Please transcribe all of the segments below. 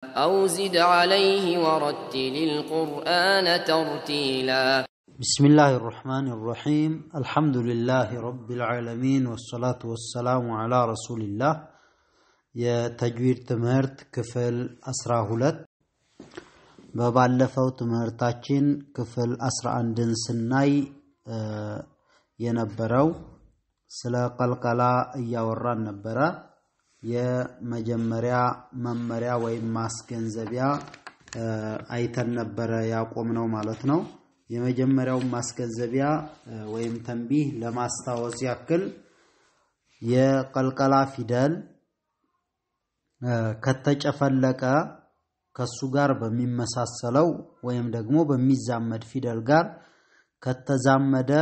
أو زد عليه ورتل القرآن ترتيلا. بسم الله الرحمن الرحيم، الحمد لله رب العالمين، والصلاة والسلام على رسول الله። የተጅዊድ ትምህርት ክፍል 12። በባለፈው ትምህርታችን ክፍል 11ን ስናይ የነበረው ስለ ቀልቀላ እያወራን ነበረ። የመጀመሪያ መመሪያ ወይም ማስገንዘቢያ አይተን ነበረ ያቆምነው ማለት ነው። የመጀመሪያው ማስገንዘቢያ ወይም ተንቢህ ለማስታወስ ያክል የቀልቀላ ፊደል ከተጨፈለቀ ከሱ ጋር በሚመሳሰለው ወይም ደግሞ በሚዛመድ ፊደል ጋር ከተዛመደ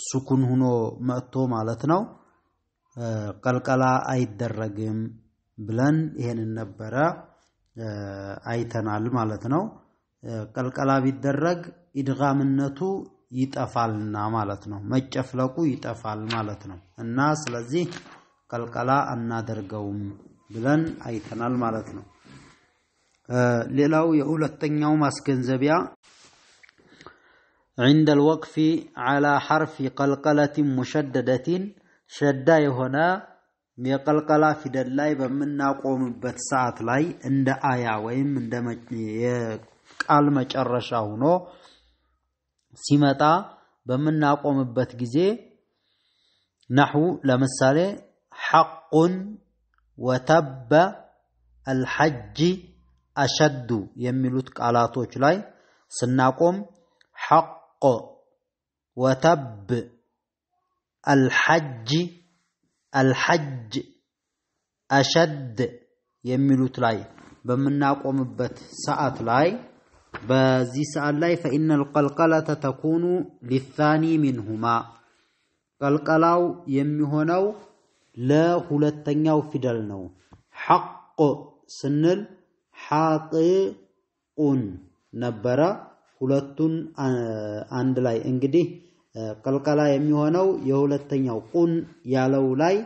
ሱኩን ሆኖ መጥቶ ማለት ነው ቀልቀላ አይደረግም ብለን ይሄንን ነበረ አይተናል ማለት ነው። ቀልቀላ ቢደረግ ኢድጋምነቱ ይጠፋልና ማለት ነው፣ መጨፍለቁ ይጠፋል ማለት ነው። እና ስለዚህ ቀልቀላ አናደርገውም ብለን አይተናል ማለት ነው። ሌላው የሁለተኛው ማስገንዘቢያ عند الوقف على حرف قلقلة مشددة ሸዳ የሆነ የቀልቀላ ፊደል ላይ በምናቆምበት ሰዓት ላይ እንደ አያ ወይም እንደ የቃል መጨረሻ ሆኖ ሲመጣ በምናቆምበት ጊዜ ነሑ ለምሳሌ ሐቁን ወተበ አልሐጅ አሸዱ የሚሉት ቃላቶች ላይ ስናቆም ሐቅ ወተብ አልሐጅ አልሐጅ አሸድ የሚሉት ላይ በምናቆምበት ሰዓት ላይ በዚህ ሰዓት ላይ فإن القلقلة تكون للثاني منهما ቀልቀላው የሚሆነው ለሁለተኛው ፊደል ነው። ሐቅ ስንል ሐቂቁን ነበረ። ሁለቱን አንድ ላይ እንግዲህ ቀልቀላ የሚሆነው የሁለተኛው ቁን ያለው ላይ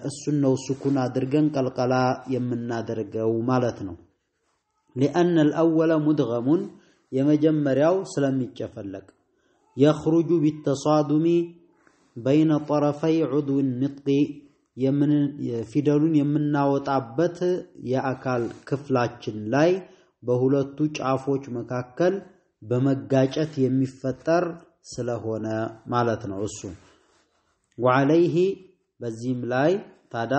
እሱን ነው ሱኩን አድርገን ቀልቀላ የምናደርገው ማለት ነው። لأن الأول مدغم የመጀመሪያው ስለሚጨፈለቅ يخرج بالتصادم بين طرفي عضو النطق ፊደሉን የምናወጣበት የአካል ክፍላችን ላይ በሁለቱ ጫፎች መካከል በመጋጨት የሚፈጠር ስለሆነ ማለት ነው እሱ። وعليه በዚህም ላይ ታዳ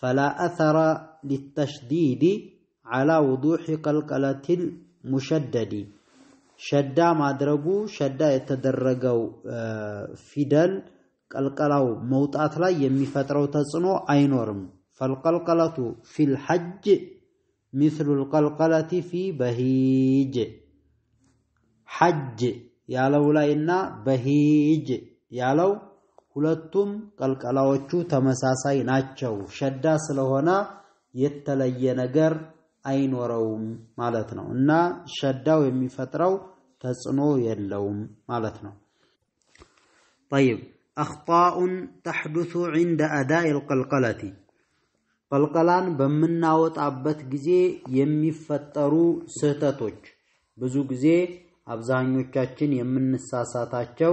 فلا أثر للتشديد على وضوح قلقلة المشدد ሸዳ ማድረጉ ሸዳ የተደረገው ፊደል ቀልቀላው መውጣት ላይ የሚፈጥረው ተጽዕኖ አይኖርም። فالقلقلة في الحج مثل القلقلة في بهيج ሐጅ ያለው ላይና በሂጅ ያለው ሁለቱም ቀልቀላዎቹ ተመሳሳይ ናቸው። ሸዳ ስለሆነ የተለየ ነገር አይኖረውም ማለት ነው እና ሸዳው የሚፈጥረው ተጽዕኖ የለውም ማለት ነው። طيب أخطاء تحدث عند أداء القلقلة ቀልቀላን በምናወጣበት ጊዜ የሚፈጠሩ ስህተቶች ብዙ ጊዜ አብዛኞቻችን የምንሳሳታቸው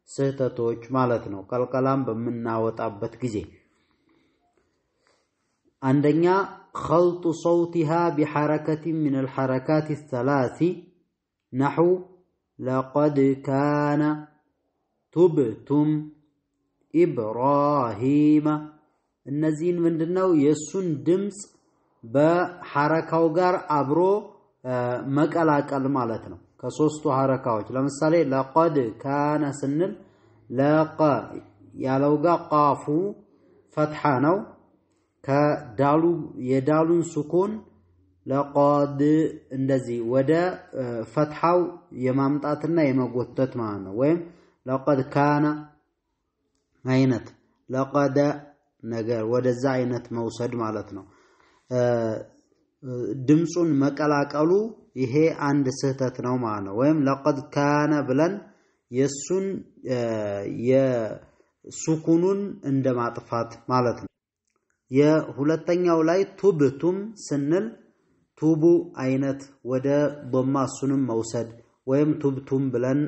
ስህተቶች ማለት ነው። ቀልቀላን በምናወጣበት ጊዜ አንደኛ خلط صوتها بحركة من الحركات الثلاث نحو لقد كان تبتم إبراهيم እነዚህን ምንድነው የሱን ድምጽ በሐረካው ጋር አብሮ መቀላቀል ማለት ነው። ከሶስቱ ሐረካዎች ለምሳሌ ለቀድ ካነ ስንል ለቀ ያለው ጋር ቃፉ ፈትሐ ነው። ከዳሉ የዳሉን ሱኩን ለቀድ እንደዚህ ወደ ፈትሐው የማምጣትና የመጎተት ማለት ነው። ወይም ለቀድ ካነ አይነት ለቀደ ነገር ወደዛ አይነት መውሰድ ማለት ነው። ድምጹን መቀላቀሉ ይሄ አንድ ስህተት ነው ማለት ነው። ወይም ለቀድ ካነ ብለን የሱን የሱኩኑን እንደማጥፋት ማለት ነው። የሁለተኛው ላይ ቱብቱም ስንል ቱቡ አይነት ወደ ዶማ እሱንም መውሰድ ወይም ቱብቱም ብለን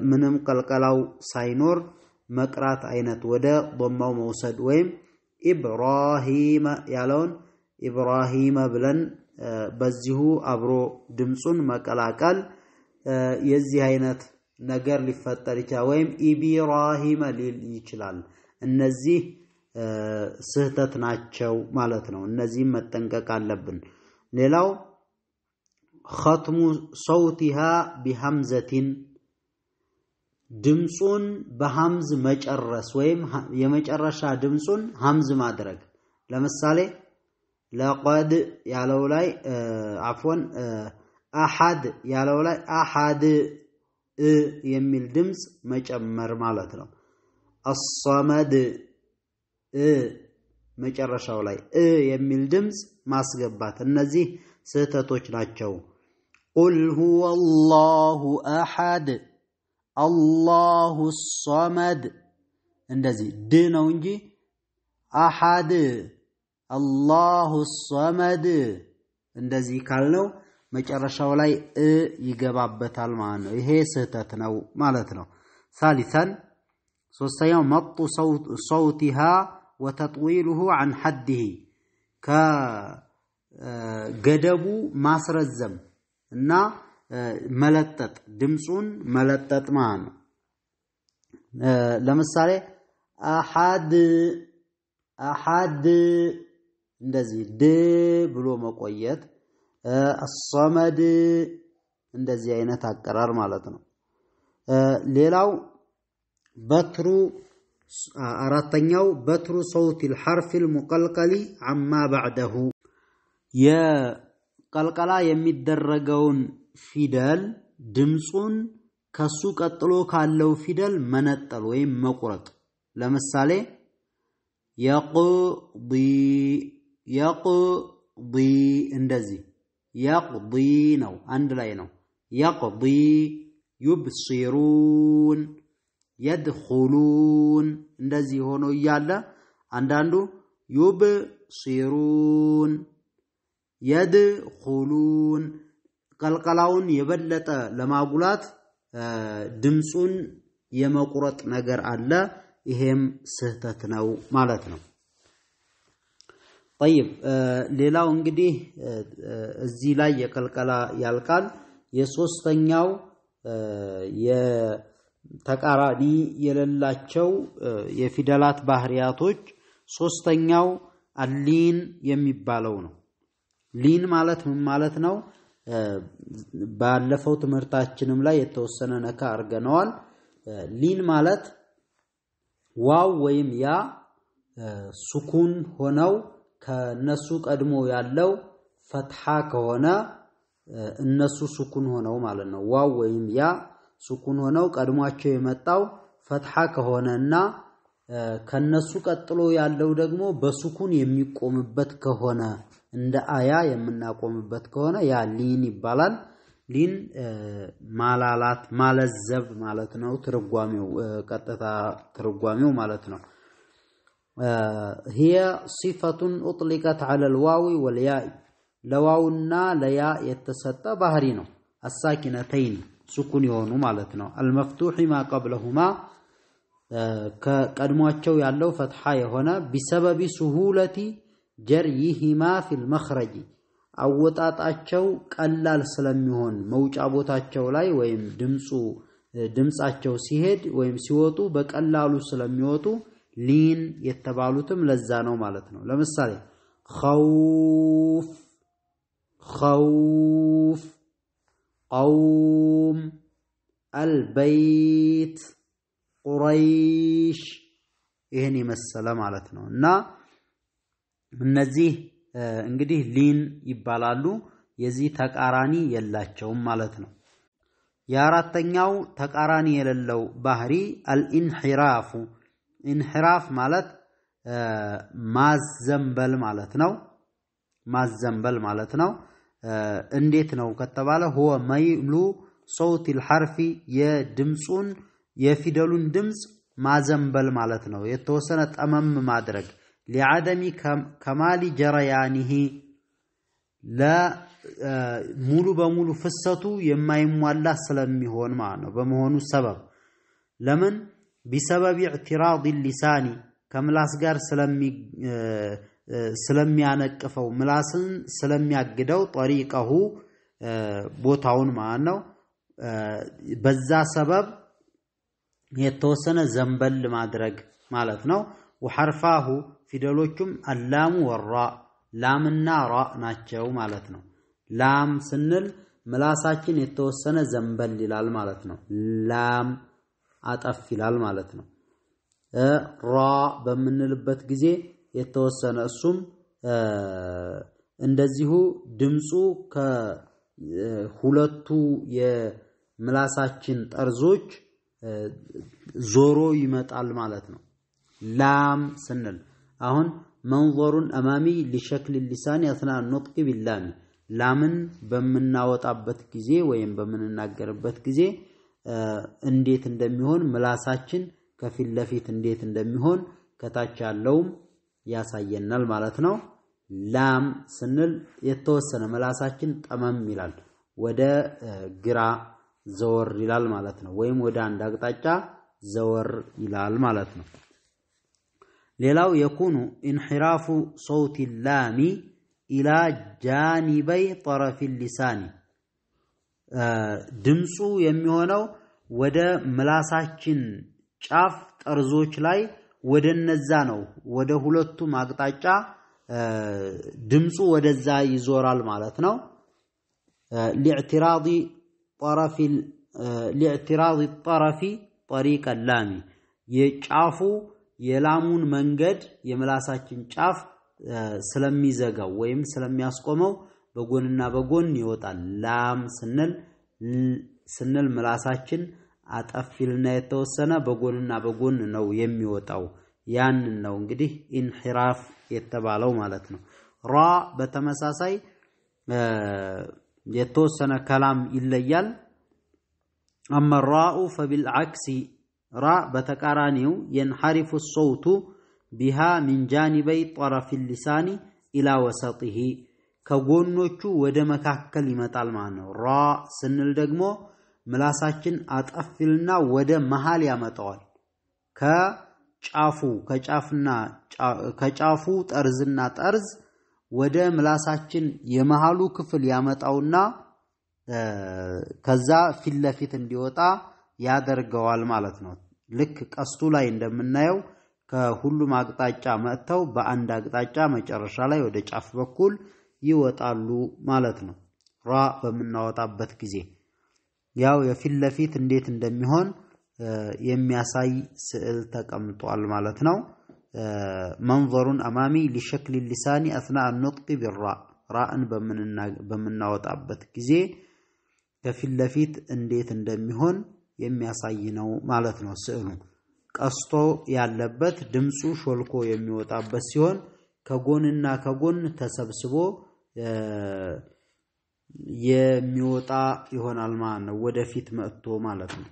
ምንም ቀልቀላው ሳይኖር መቅራት አይነት ወደ ዶማው መውሰድ ወይም ኢብራሂመ ያለውን ኢብራሂመ ብለን በዚሁ አብሮ ድምፁን መቀላቀል የዚህ አይነት ነገር ሊፈጠር ይችላል። ወይም ኢብራሂመ ሊል ይችላል። እነዚህ ስህተት ናቸው ማለት ነው። እነዚህም መጠንቀቅ አለብን። ሌላው ኸትሙ ሰውቲሃ ቢሐምዘቲን ድምፁን በሐምዝ መጨረስ ወይም የመጨረሻ ድምፁን ሐምዝ ማድረግ። ለምሳሌ ለቀድ ያለው ላይ አፍወን አሐድ ያለው ላይ አሐድ እ የሚል ድምፅ መጨመር ማለት ነው። አሰመድ እ መጨረሻው ላይ እ የሚል ድምፅ ማስገባት። እነዚህ ስህተቶች ናቸው። ቁል ሁወ አላሁ አሐድ አላሁ ሰመድ እንደዚህ ድ ነው እንጂ አሐድ አላሁ ሰመድ እንደዚህ ካልነው መጨረሻው ላይ እ ይገባበታል ማለት ነው። ይሄ ስህተት ነው ማለት ነው። ሳሊሰን ሶስተኛው መጡ ሰውቲሃ ወተጥዊሉሁ ዐን ሐድህ ከገደቡ ማስረዘም እና መለጠጥ ድምፁን መለጠጥ ማለት ነው። ለምሳሌ አሐድ አሐድ እንደዚህ ድ ብሎ መቆየት፣ አሰመድ እንደዚህ አይነት አቀራር ማለት ነው። ሌላው በትሩ አራተኛው በትሩ ሰውቲል ሐርፊል ሙቀልቀሊ አማ ባዕደሁ የቀልቀላ የሚደረገውን ፊደል ድምፁን ከሱ ቀጥሎ ካለው ፊደል መነጠል ወይም መቁረጥ። ለምሳሌ የቅዲ የቅዲ እንደዚህ የቅዲ ነው፣ አንድ ላይ ነው። የቅዲ ዩብሲሩን የድኹሉን እንደዚህ ሆኖ እያለ አንዳንዱ ዩብሲሩን የድኹሉን ቀልቀላውን የበለጠ ለማጉላት ድምፁን የመቁረጥ ነገር አለ። ይሄም ስህተት ነው ማለት ነው። ጠይብ ሌላው እንግዲህ እዚህ ላይ የቀልቀላ ያልቃል። የሶስተኛው የተቃራኒ የሌላቸው የፊደላት ባህሪያቶች ሶስተኛው አሊን የሚባለው ነው። ሊን ማለት ምን ማለት ነው? ባለፈው ትምህርታችንም ላይ የተወሰነ ነካ አድርገነዋል። ሊን ማለት ዋው ወይም ያ ሱኩን ሆነው ከነሱ ቀድሞ ያለው ፈትሃ ከሆነ እነሱ ሱኩን ሆነው ማለት ነው። ዋው ወይም ያ ሱኩን ሆነው ቀድሟቸው የመጣው ፈትሃ ከሆነና ከነሱ ቀጥሎ ያለው ደግሞ በሱኩን የሚቆምበት ከሆነ እንደ አያ የምናቆምበት ከሆነ ያ ሊን ይባላል። ሊን ማላላት ማለዘብ ማለት ነው። ትርጓሜው ቀጥታ ትርጓሜው ማለት ነው። هي صفة أطلقت على الواو والياء ለዋውና ለያ የተሰጠ ባህሪ ነው። አሳኪነተይን ሱኩን የሆኑ ማለት ነው። አልመፍቱሒ ማ ቀብለሁማ ከቀድሟቸው ያለው ፈትሓ የሆነ ቢሰበቢ ሱሁለቲ ጀርይሂማ ፊል መኽረጂ አወጣጣቸው ቀላል ስለሚሆን መውጫ ቦታቸው ላይ ወይም ድምፃቸው ሲሄድ ወይም ሲወጡ በቀላሉ ስለሚወጡ ሊን የተባሉትም ለዛ ነው ማለት ነው። ለምሳሌ ኸውፍ ኸውፍ፣ ቀውም፣ አልበይት፣ ቁረይሽ ይህን የመሰለ ማለት ነው። እና እነዚህ እንግዲህ ሊን ይባላሉ። የዚህ ተቃራኒ የላቸውም ማለት ነው። የአራተኛው ተቃራኒ የሌለው ባህሪ አልኢንሒራፉ። ኢንሒራፍ ማለት ማዘንበል ማለት ነው። ማዘንበል ማለት ነው። እንዴት ነው ከተባለ ሁወ መይሉ ሰውቲል ሐርፊ የድምፁን የፊደሉን ድምፅ ማዘንበል ማለት ነው። የተወሰነ ጠመም ማድረግ ሊዓደሚ ከማሊ ጀረያኒሂ ለሙሉ በሙሉ ፍሰቱ የማይሟላ ስለሚሆን ማለት ነው። በመሆኑ ሰበብ ለምን بسبب اعتراض اللسان ከምላስ ጋር ስለሚያነቅፈው ምላስን ስለሚያግደው طريقه ቦታውን ማለት ነው። በዛ ሰበብ የተወሰነ ዘንበል ማድረግ ማለት ነው። وحرفاه ፊደሎቹም اللام والراء ላምና ራ ናቸው ማለት ነው። ላም ስንል ምላሳችን የተወሰነ ዘንበል ይላል ማለት ነው። ላም አጠፍ ይላል ማለት ነው። ራ በምንልበት ጊዜ የተወሰነ እሱም እንደዚሁ ድምፁ ከሁለቱ የምላሳችን ጠርዞች ዞሮ ይመጣል ማለት ነው። ላም ስንል አሁን منظر أمامي لشكل اللسان أثناء النطق باللام ላምን በምናወጣበት ጊዜ ወይም በምንናገርበት ጊዜ እንዴት እንደሚሆን ምላሳችን ከፊት ለፊት እንዴት እንደሚሆን ከታች ያለውም ያሳየናል ማለት ነው። ላም ስንል የተወሰነ ምላሳችን ጠመም ይላል፣ ወደ ግራ ዘወር ይላል ማለት ነው። ወይም ወደ አንድ አቅጣጫ ዘወር ይላል ማለት ነው። ሌላው يكون انحراف صوت اللام إلى جانبي طرف اللسان ድምፁ የሚሆነው ወደ ምላሳችን ጫፍ ጠርዞች ላይ ወደ እነዛ ነው። ወደ ሁለቱም አቅጣጫ ድምፁ ወደዛ ይዞራል ማለት ነው። لاعتراض الطرف طريق اللام የጫፉ የላሙን መንገድ የምላሳችን ጫፍ ስለሚዘጋው ወይም ስለሚያስቆመው በጎንና በጎን ይወጣል። ላም ስንል ምላሳችን አጠፊልና የተወሰነ በጎንና በጎን ነው የሚወጣው። ያንን ነው እንግዲህ انحراف የተባለው ማለት ነው። ራ በተመሳሳይ የተወሰነ ከላም ይለያል። أما الراء فبالعكس ራ በተቃራኒው ينحرف الصوت بها من جانبي طرف اللسان إلى وسطه ከጎኖቹ ወደ መካከል ይመጣል ማለት ነው። ራ ስንል ደግሞ ምላሳችን አጠፊልና ወደ መሃል ያመጣዋል። ከጫፉ ከጫፍና ከጫፉ ጠርዝና ጠርዝ ወደ ምላሳችን የመሃሉ ክፍል ያመጣውና ከዛ ፊት ለፊት እንዲወጣ ያደርገዋል ማለት ነው። ልክ ቀስቱ ላይ እንደምናየው ከሁሉም አቅጣጫ መጥተው በአንድ አቅጣጫ መጨረሻ ላይ ወደ ጫፍ በኩል ይወጣሉ ማለት ነው። ራ በምናወጣበት ጊዜ ያው የፊት ለፊት እንዴት እንደሚሆን የሚያሳይ ስዕል ተቀምጧል ማለት ነው። منظر أمامي لشكل اللسان أثناء النطق بالراء ራእን በምናወጣበት ጊዜ ከፊት ለፊት እንዴት እንደሚሆን የሚያሳይ ነው ማለት ነው። ስዕሉ ቀስቶ ያለበት ድምፁ ሾልኮ የሚወጣበት ሲሆን ከጎንና ከጎን ተሰብስቦ የሚወጣ ይሆናል ማለት ነው። ወደፊት መጥቶ ማለት ነው።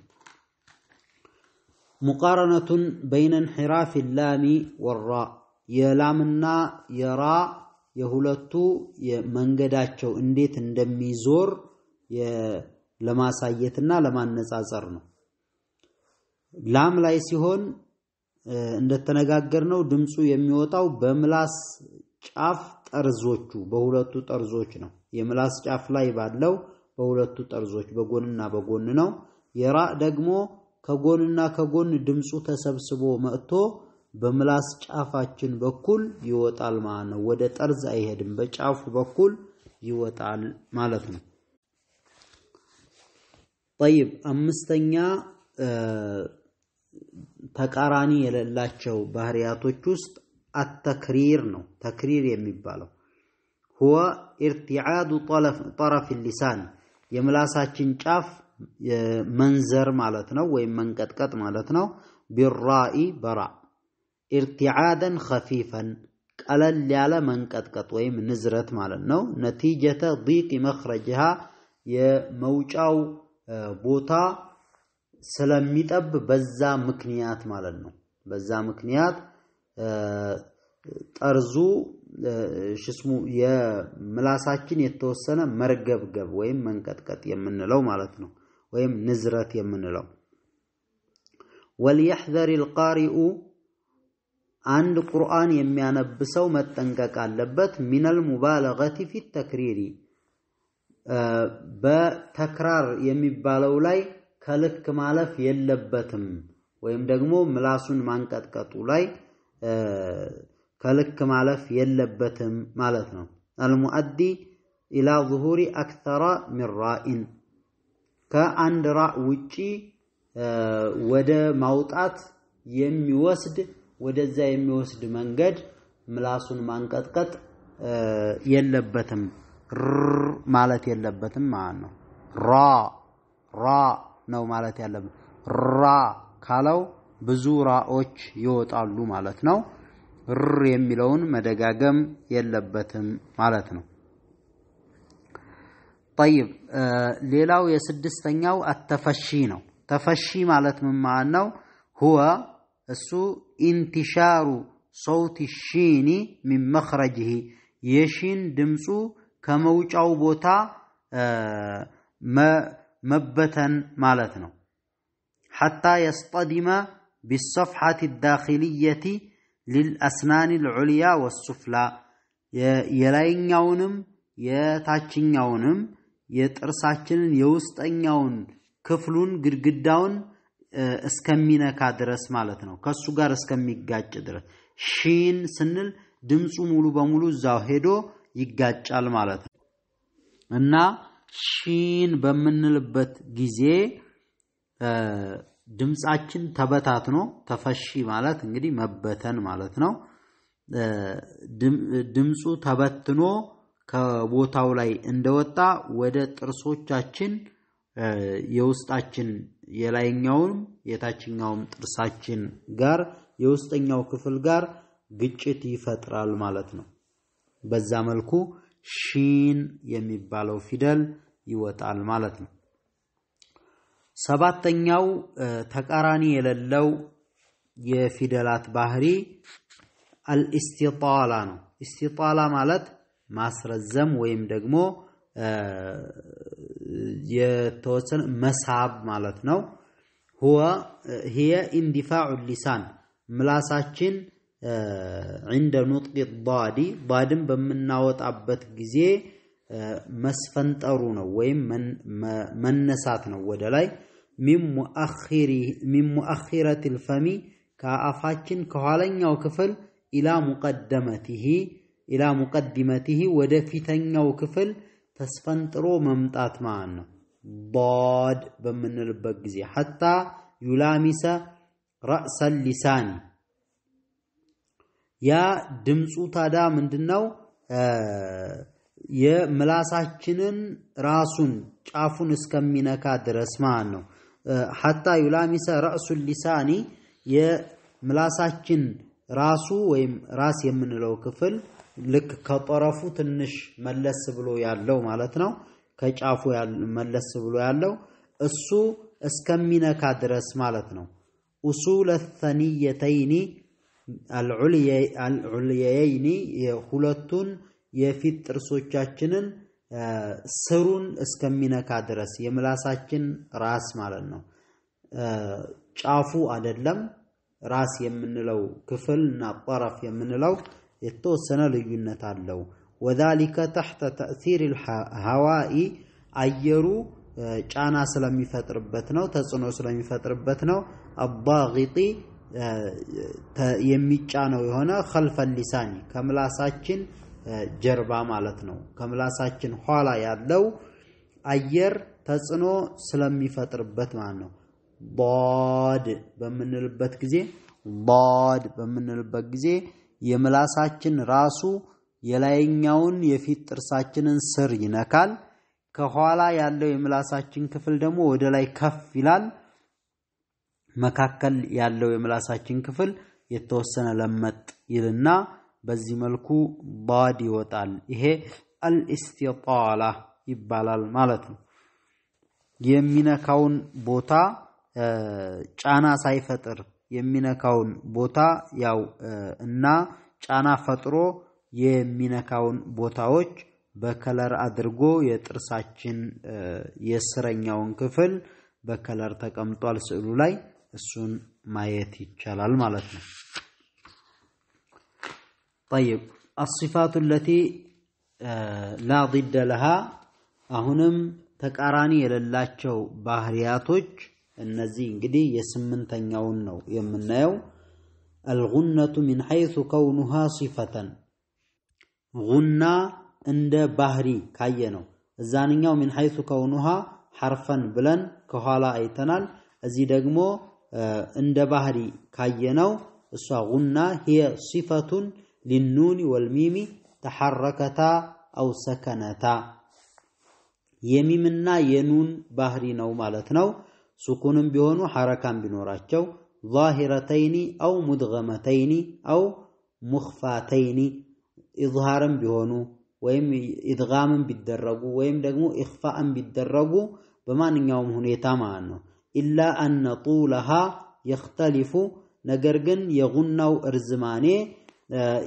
مقارنة بين انحراف اللام والراء የላምና የራ የሁለቱ መንገዳቸው እንዴት እንደሚዞር ለማሳየትና ለማነጻጸር ነው። ላም ላይ ሲሆን እንደተነጋገርነው ድምፁ የሚወጣው በምላስ ጫፍ ጠርዞቹ በሁለቱ ጠርዞች ነው። የምላስ ጫፍ ላይ ባለው በሁለቱ ጠርዞች በጎንና በጎን ነው። የራ ደግሞ ከጎንና ከጎን ድምፁ ተሰብስቦ መጥቶ በምላስ ጫፋችን በኩል ይወጣል ማለት ነው። ወደ ጠርዝ አይሄድም፣ በጫፉ በኩል ይወጣል ማለት ነው። طيب አምስተኛ ተቃራኒ የሌላቸው ባህሪያቶች ውስጥ التكرير ነው። تكرير የሚባለው هو ارتعاد طرف اللسان የምላሳችን ጫፍ መንዘር ማለት ነው፣ ወይም መንቀጥቀጥ ማለት ነው። بالراء በራ ارتعادا خفيفا ቀለል ያለ መንቀጥቀጥ ወይም ንዝረት ማለት ነው። نتيجة ضيق مخرجها የመውጫው ቦታ ስለሚጠብ በዛ ምክንያት ማለት ነው። በዛ ምክንያት ጠርዙ ሽስሙ የምላሳችን የተወሰነ መርገብገብ ወይም መንቀጥቀጥ የምንለው ማለት ነው፣ ወይም ንዝረት የምንለው። ወልየሕዘር ልቃሪኡ አንድ ቁርአን የሚያነብ ሰው መጠንቀቅ አለበት። ሚነል ሙባለገቲ ፊ ተክሪሪ በተክራር የሚባለው ላይ ከልክ ማለፍ የለበትም፣ ወይም ደግሞ ምላሱን ማንቀጥቀጡ ላይ ከልክ ማለፍ የለበትም ማለት ነው። አልሙአዲ ኢላ ዙሁሪ አክተራ ሚን ራኢን ከአንድ ራእ ውጪ ወደ ማውጣት የሚወስድ ወደዛ የሚወስድ መንገድ ምላሱን ማንቀጥቀጥ የለበትም። ር ማለት የለበትም ማለት ነው። ራ ራ ነው ማለት ያለበት። ራ ካለው ብዙ ራዎች ይወጣሉ ማለት ነው። ር የሚለውን መደጋገም የለበትም ማለት ነው። ጠይብ ሌላው የስድስተኛው አተፈሺ ነው። ተፈሺ ማለት ምን ማለት ነው? ሁወ እሱ ኢንቲሻሩ ሰውቲ ሺኒ ሚን መኽረጅሂ የሺን ድምፁ ከመውጫው ቦታ መበተን ማለት ነው። ሐታ የስጠዲመ ቢሰፍሐት ዳኺልየቲ ሊልአስናን ልዑልያ ወሱፍላ የላይኛውንም የታችኛውንም የጥርሳችንን የውስጠኛውን ክፍሉን ግድግዳውን እስከሚነካ ድረስ ማለት ነው። ከሱ ጋር እስከሚጋጭ ድረስ ሺን ስንል ድምፁ ሙሉ በሙሉ እዛው ሄዶ ይጋጫል ማለት ነው። እና ሺን በምንልበት ጊዜ ድምፃችን ተበታትኖ፣ ተፈሺ ማለት እንግዲህ መበተን ማለት ነው። ድምፁ ተበትኖ ከቦታው ላይ እንደወጣ ወደ ጥርሶቻችን የውስጣችን የላይኛውም የታችኛውም ጥርሳችን ጋር የውስጠኛው ክፍል ጋር ግጭት ይፈጥራል ማለት ነው። በዛ መልኩ ሺን የሚባለው ፊደል ይወጣል ማለት ነው። ሰባተኛው ተቃራኒ የሌለው የፊደላት ባህሪ አልኢስቲጣላ ነው። ኢስቲጣላ ማለት ማስረዘም ወይም ደግሞ የተወሰነ መሳብ ማለት ነው። ሁወ ሂየ ኢንዲፋዑ ሊሳን ምላሳችን عند نطق الضاد ضادን በምናወጣበት ጊዜ መስፈንጠሩ ነው ወይም መነሳት ነው ወደ ላይ። ሚን ሙአኺረት ልፈሚ ከአፋችን ከኋለኛው ክፍል ኢላ ሙቀደመቲሂ ኢላ ሙቀዲመቲሂ ወደ ፊተኛው ክፍል ተስፈንጥሮ መምጣት ማለት ነው። ضاد በምንልበት ጊዜ ሐታ ዩላሚሰ ረእሰ ሊሳኒ ያ ድምፁ ታዳ ምንድነው? የምላሳችንን ራሱን ጫፉን እስከሚነካ ድረስ ማለት ነው። ሐታ ዩላሚሰ ረእሱ ሊሳኒ የምላሳችን ራሱ ወይም ራስ የምንለው ክፍል ልክ ከጠረፉ ትንሽ መለስ ብሎ ያለው ማለት ነው። ከጫፉ መለስ ብሎ ያለው እሱ እስከሚነካ ድረስ ማለት ነው። ኡሱለ ተኒየተይኒ አልዑልየይኒ የሁለቱን የፊት ጥርሶቻችንን ስሩን እስከሚነካ ድረስ የምላሳችን ራስ ማለት ነው። ጫፉ አይደለም፣ ራስ የምንለው ክፍል እና ጠረፍ የምንለው የተወሰነ ልዩነት አለው። ወዛሊከ ተሕተ ተእሲር ልሀዋኢ አየሩ ጫና ስለሚፈጥርበት ነው፣ ተጽዕኖ ስለሚፈጥርበት ነው። አዳጊጢ የሚጫነው የሆነ ኸልፈ ሊሳኒ ከምላሳችን ጀርባ ማለት ነው። ከምላሳችን ኋላ ያለው አየር ተጽዕኖ ስለሚፈጥርበት ማለት ነው። ዷድ በምንልበት ጊዜ ዷድ በምንልበት ጊዜ የምላሳችን ራሱ የላይኛውን የፊት ጥርሳችንን ስር ይነካል። ከኋላ ያለው የምላሳችን ክፍል ደግሞ ወደ ላይ ከፍ ይላል። መካከል ያለው የምላሳችን ክፍል የተወሰነ ለመጥ ይልና በዚህ መልኩ ዷድ ይወጣል። ይሄ አልኢስቲጣላ ይባላል ማለት ነው። የሚነካውን ቦታ ጫና ሳይፈጥር የሚነካውን ቦታ ያው እና ጫና ፈጥሮ የሚነካውን ቦታዎች በ color አድርጎ የጥርሳችን የስረኛውን ክፍል በ color ተቀምጧል ስዕሉ ላይ እሱን ማየት ይቻላል ማለት ነው። طيب الصفات التي لا ضد لها አሁንም ተቃራኒ የሌላቸው ባህሪያቶች እነዚህ እንግዲህ የስምንተኛውን ነው የምናየው። الغنة من حيث كونها صفة غنة እንደ ባህሪ ካየነው እዛንኛው من حيث كونها حرفا ብለን ከኋላ አይተናል። እዚህ ደግሞ እንደ ባህሪ ካየነው እሷ غنة هي صفة للنون والميم تحركتا أو سكنتا የሚምና የኑን ባህሪ ነው ማለት ነው። ሱኩንም ቢሆኑ ሐረካም ቢኖራቸው ظاهرتين أو مدغمتين أو مخفاتين ኢዝሃርም ቢሆኑ ወይም ኢድጋምም ቢደረጉ ወይም ደግሞ ኢኽፋእም ቢደረጉ በማንኛውም ሁኔታ ማለት ነው። ኢላ አነ ጡለሃ የኽተሊፉ ነገር ግን የጉናው እርዝማኔ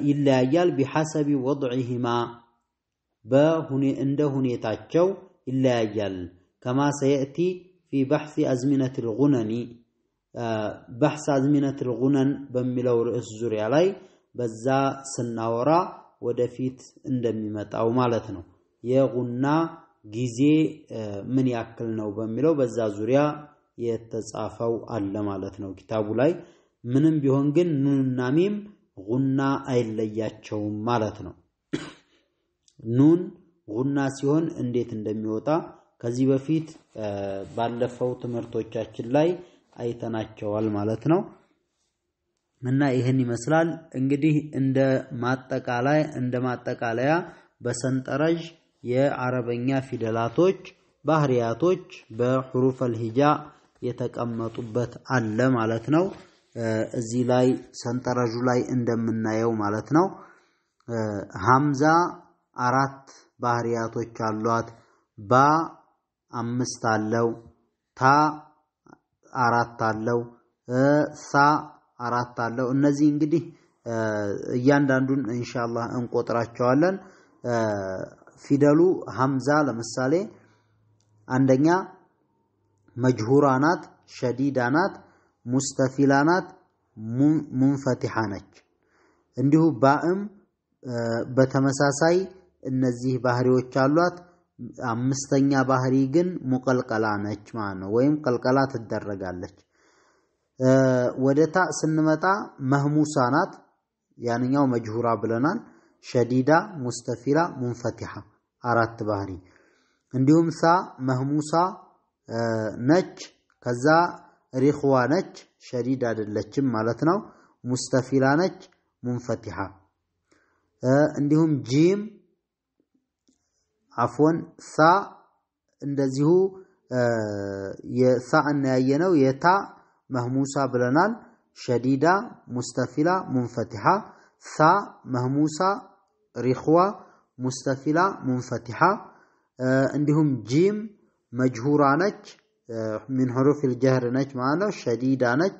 ይለያያል። ቢሐሰቢ ወድዒሂማ እንደ ሁኔታቸው ይለያያል። ከማ ሰየእቲ ፊ በሕሲ አዝሚነት ልጉነኒ በሕስ አዝሚነት ልጉነን በሚለው ርዕስ ዙሪያ ላይ በዛ ስናወራ ወደፊት እንደሚመጣው ማለት ነው። የጉና ጊዜ ምን ያክል ነው በሚለው በዛ ዙሪያ የተጻፈው አለ ማለት ነው ኪታቡ ላይ። ምንም ቢሆን ግን ኑንና ሚም ጉና አይለያቸውም ማለት ነው። ኑን ጉና ሲሆን እንዴት እንደሚወጣ ከዚህ በፊት ባለፈው ትምህርቶቻችን ላይ አይተናቸዋል ማለት ነው። እና ይህን ይመስላል እንግዲህ እንደ ማጠቃለያ በሰንጠረዥ የአረበኛ ፊደላቶች ባህሪያቶች በሑሩፍ አልሂጃ የተቀመጡበት አለ ማለት ነው። እዚህ ላይ ሰንጠረዡ ላይ እንደምናየው ማለት ነው። ሐምዛ 4 ባህሪያቶች አሏት። ባ 5 አለው፣ ታ 4 አለው፣ ሳ 4 አለው። እነዚህ እንግዲህ እያንዳንዱን ኢንሻአላህ እንቆጥራቸዋለን። ፊደሉ ሐምዛ ለምሳሌ አንደኛ መጅሁራ ናት፣ ሸዲዳ ናት፣ ሙስተፊላ ናት፣ ሙንፈቲሃ ነች። እንዲሁ ባእም በተመሳሳይ እነዚህ ባህሪዎች አሏት። አምስተኛ ባህሪ ግን ሙቀልቀላ ነች ማለት ነው፣ ወይም ቀልቀላ ትደረጋለች። ወደ ታ ስንመጣ መህሙሳ ናት፣ ያንኛው መጅሁራ ብለናል። ሸዲዳ፣ ሙስተፊላ፣ ሙንፈቲሃ 4 ባህሪ። እንዲሁም ሳ መህሙሳ ነች፣ ከዛ ሪኽዋ ነች፣ ሸዲድ አይደለችም ማለት ነው። ሙስተፊላ ነች፣ ሙንፈቲሃ። እንዲሁም ጂም አፎን ሳ እንደዚሁ የሳ እናያየነው የታ መህሙሳ ብለናል። ሸዲዳ፣ ሙስተፊላ፣ ሙንፈቲሃ። ሳ መህሙሳ፣ ሪኽዋ፣ ሙስተፊላ፣ ሙንፈቲሃ። እንዲሁም ጂም መጅሁራ ነች፣ ሚን ሁሩፍ الجهر ነች ማለት ነው። ሸዲዳ ነች፣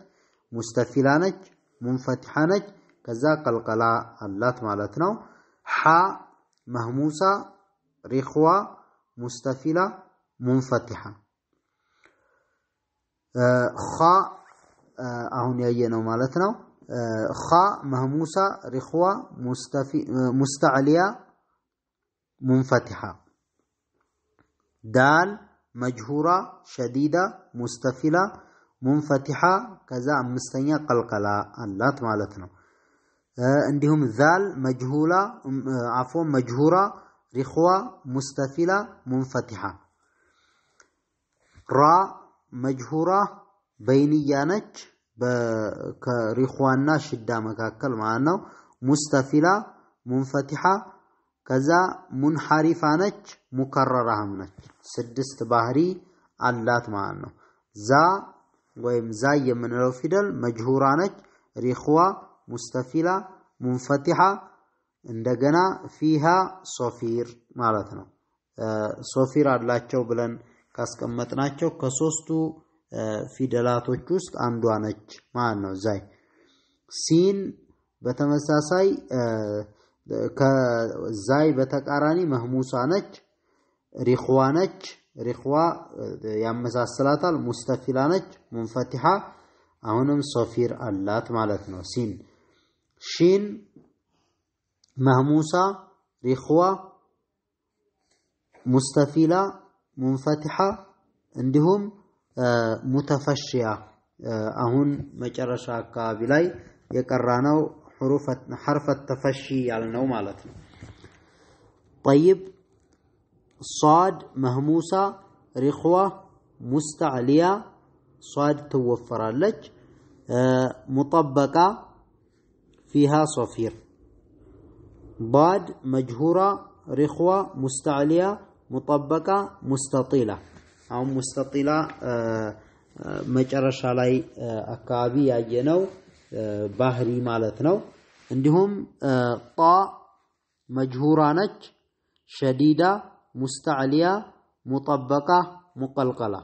ሙስተፊላ ነች፣ ሙንፈቲሃ ነች። ከዛ ቀልቀላ አላት ማለት ነው። ሐ መህሙሳ፣ ሪኽዋ፣ ሙስተፊላ፣ ሙንፈቲሃ። ኻ አሁን ያየነው ማለት ነው። ኻ መህሙሳ፣ ሪኽዋ፣ ሙስተዕሊያ፣ ሙንፈቲሃ። ዳል መጅሁራ፣ ሸዲዳ፣ ሙስተፊላ፣ ሙንፈቲሃ። ከዛ አምስተኛ ቀልቀላ አላት ማለት ነው። እንዲሁም ዛል መጅሁላ አፎን መጅሁራ፣ ሪኽዋ፣ ሙስተፊላ፣ ሙንፈቲሃ። ራ መጅሁራ በይንያ ነች፣ ከሪኽዋና ሽዳ መካከል ማለት ነው። ሙስተፊላ፣ ሙንፈቲሃ። ከዛ ሙንሐሪፋ ነች፣ ሙከረራህም ነች። 6 ባህሪ አላት ማለት ነው። ዛ ወይም ዛ የምንለው ፊደል መጅሁራ ነች፣ ሪኽዋ፣ ሙስተፊላ፣ ሙንፈቲሃ። እንደገና ፊሃ ሶፊር ማለት ነው። ሶፊር አላቸው ብለን ካስቀመጥናቸው ከሶስቱ ፊደላቶች ውስጥ አንዷ ነች ማለት ነው ዛይ። ሲን በተመሳሳይ ከዛይ በተቃራኒ መህሙሳ ነች፣ ሪኽዋ ነች። ሪኽዋ ያመሳስላታል። ሙስተፊላ ነች፣ ሙንፈቲሃ አሁንም ሶፊር አላት ማለት ነው። ሲን ሺን መህሙሳ፣ ሪኽዋ፣ ሙስተፊላ፣ ሙንፈቲሃ እንዲሁም ሙተፈሽያ አሁን መጨረሻ አካባቢ ላይ የቀራነው ሐርፈ ተፈሺ ያልነው ማለት ነው። ጠይብ ሷድ መህሙሳ፣ ሪኽዋ፣ ሙስተዕሊያ ሷድ ትወፈራለች። ሙጠበቃ ፊሃ ሶፊር። ዳድ መጅሁራ፣ ሪኽዋ፣ ሙስተዕሊያ፣ ሙጠበቃ፣ ሙስተጢላ። አሁን ሙስተጢላ መጨረሻ ላይ አካባቢ ያየነው ባህሪ ማለት ነው። እንዲሁም ጣ መጅሁራ ነች፣ ሸዲዳ፣ ሙስተዕሊያ፣ ሙጠበቃ፣ ሙቀልቀላ።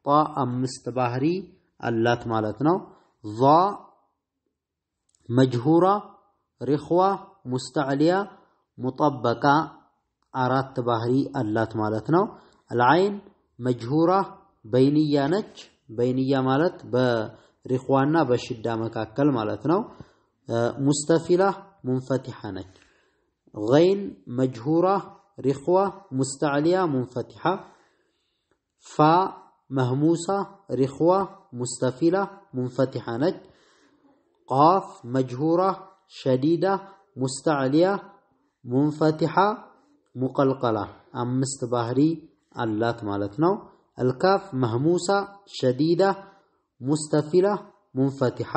ጣ አምስት ባህሪ አላት ማለት ነው። ዛ መጅሁራ፣ ሪኽዋ፣ ሙስተዕሊያ፣ ሙጠበቃ አራት ባህሪ አላት ማለት ነው። አልዓይን መጅሁራ በይንያ ነች። በይንያ ማለት በሪኽዋና በሽዳ መካከል ማለት ነው። ሙስተፊላ ሙንፈቲሐ ነች። ገይን መጅሁራ፣ ሪኽዋ፣ ሙስተዕሊያ፣ ሙንፈቲሐ። ፋ መህሙሳ፣ ሪኽዋ፣ ሙስተፊላ፣ ሙንፈቲሐ ነች። ቃፍ መጅሁራ፣ ሸዲዳ፣ ሙስተዕሊያ፣ ሙንፈቲሐ፣ ሙቀልቀላ አምስት ባህሪ አላት ማለት ነው። አልካፍ መህሙሳ፣ ሸዲዳ፣ ሙስተፊላ፣ ሙንፈቲሐ።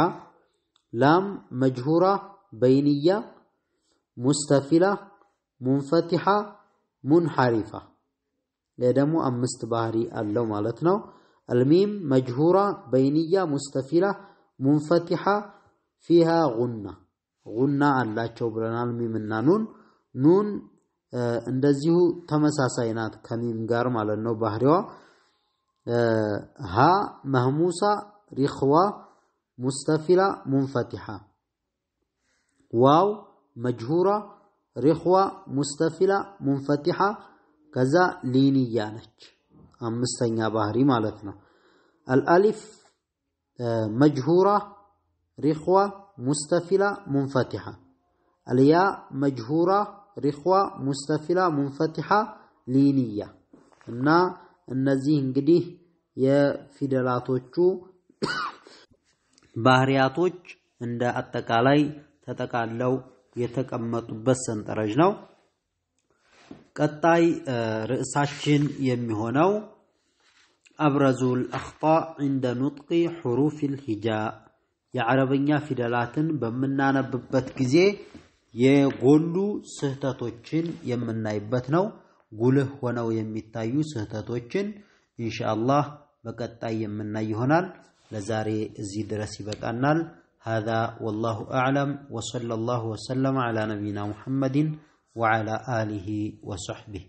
ላም መጅሁራ፣ በይንያ፣ ሙስተፊላ፣ ሙንፈቲሐ፣ ሙንሐሪፋ። ይህ ደግሞ አምስት ባህሪ አለው ማለት ነው። አልሚም መጅሁራ፣ በይንያ፣ ሙስተፊላ፣ ሙንፈቲሐ፣ ፊሃ ጉና ጉና አላቸው ብለናል። ሚም እና ኑን። ኑን እንደዚሁ ተመሳሳይ ናት ከሚም ጋር ማለት ነው ባህሪዋ። ሃ መህሙሳ፣ ሪኽዋ፣ ሙስተፊላ፣ ሙንፈቲሐ። ዋው መጅሁራ፣ ሪኽዋ፣ ሙስተፊላ፣ ሙንፈቲሐ ከዛ ሊንያ ነች አምስተኛ ባህሪ ማለት ነው። አልአሊፍ መጅሁራ፣ ሪኽዋ፣ ሙስተፊላ፣ ሙንፈቲሐ። አልያ መጅሁራ፣ ሪኽዋ፣ ሙስተፊላ፣ ሙንፈቲሐ፣ ሊንያ። እና እነዚህ እንግዲህ የፊደላቶቹ ባህሪያቶች እንደ አጠቃላይ ተጠቃለው የተቀመጡበት ሰንጠረዥ ነው። ቀጣይ ርዕሳችን የሚሆነው አብረዙል አኽጣእ ዒንደ ኑጥቂ ሑሩፊል ሂጃ የዓረበኛ ፊደላትን በምናነብበት ጊዜ የጎሉ ስህተቶችን የምናይበት ነው። ጉልህ ሆነው የሚታዩ ስህተቶችን ኢንሻአላህ በቀጣይ የምናይ ይሆናል። ለዛሬ እዚህ ድረስ ይበቃናል። هذا والله أعلم وصلى الله وسلم على نبينا محمد وعلى آله وصحبه.